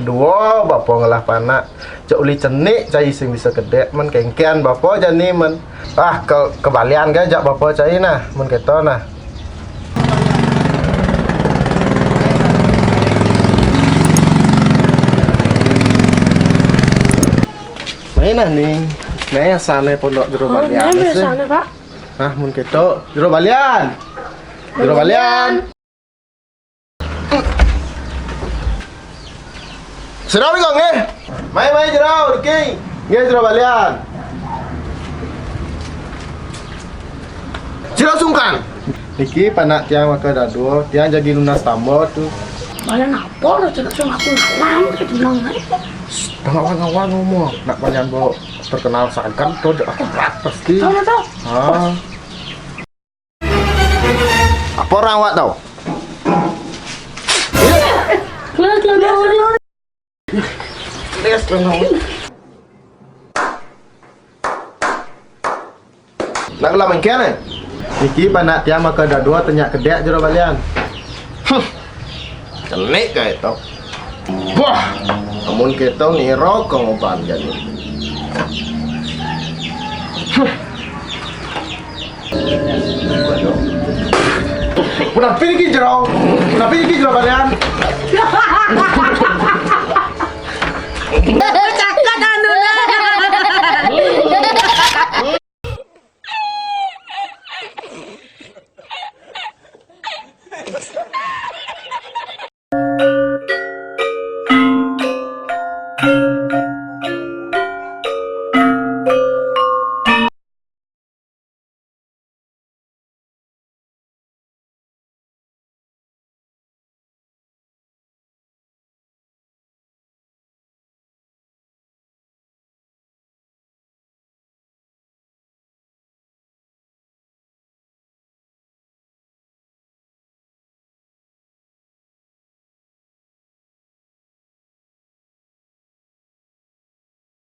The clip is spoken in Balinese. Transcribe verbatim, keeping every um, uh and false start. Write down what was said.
Duo bapa ngelah panak. Cak uli cenik cai sing bisa kedek men kengken bapa jani men. Ah, ke kebalian ke jak bapa cai nah, men keto nah. Main nah ning. Nah, yang sana pondok jero balian. Nah, sih. Sana, Pak. Nah, mun keto jero balian. Jero balian. Sira miko nggih. Mai, mai jero, niki. Nggih, jero balian. Jero sungkan. Niki panak tiang maka dadua, tiang jagi nunas tambah tu. Balian apa lo, cek sing aku ngalang, cek tenang ae. Tengah awang-awang ngomong, nak balian bawa terkenal sagam tu, aku berat pasti. Tahu, tahu. Ah. Apa orang awak tau? Keluar, keluar, keluar. Nak kelam engkian eh? Niki panak tiang maka dadua tenyak kedek jero balian. Huh. Cenik kae to. Wah, amun keto ngira ke ngoban jani. Huh. Punapi niki jero? Punapi niki jero balian?